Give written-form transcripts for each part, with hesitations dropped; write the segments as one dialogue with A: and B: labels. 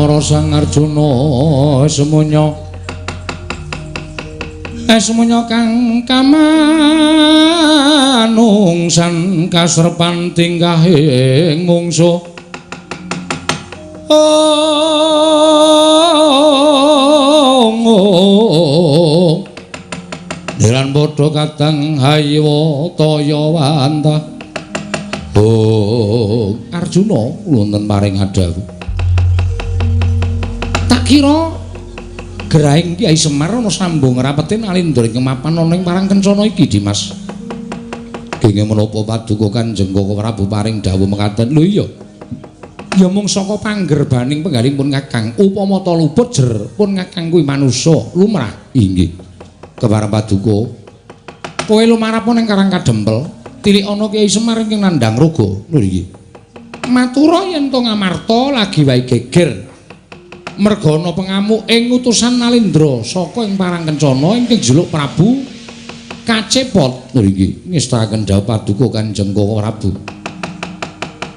A: Bathara Sang Arjuna semuanya semuanya kang kamanungsan kasrepan tingkahing mungsuh. Oh, Deran padha kadang haywa taya wantah. Oh, Arjuna wonten paring adhawuh. Tak kira gerahing Kyai Semar ana sambung rapete Nalindra ingkang mapan ana ing Parang Kencana iki, Dimas. Kenging menapa paduka Kanjeng Koko Prabu paring dawuh mekaten? Lho iya. Ya mung saka panggerbaning penggalipun Kakang, upama ta luput jer pun Kakang kuwi manusa lumrah. Inggih. Kepareng paduka. Kowe lumarap ning Karang Kadempel, tilik ana Kyai Semar ingkang nandhang raga. Lho iki. Matura yen to Ngamarta lagi wae geger. Merga ana pengamuk ing utusan Nalindra saka ing Parang Kencana ingkang jeluk Prabu Kacepot. Lho iki ngestakaken dawuh paduka Kanjeng Koko Prabu.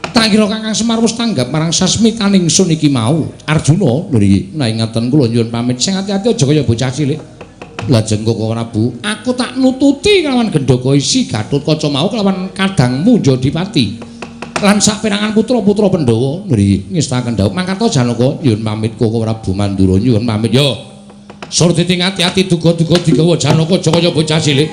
A: Tak kira Kakang Semar wis tanggap marang sasmitaning sun iki mau. Arjuna, lho iki, nah ngaten kula nyuwun pamit. Sing ati-ati aja kaya bocah cilik. Lajeng Koko Prabu, aku tak nututi kelawan gendaka isi Gatotkaca mau kelawan kadangmu Jodipati. Lan saperangan putra-putra Pandhawa. Lho iki ngestakaken dawuh. Mangkat Janaka nyuwun pamit Koko Prabu Mandura nyuwun pamit. Yo. Surtiti ati-ati duga-duga digawa Janaka aja kaya bocah cilik.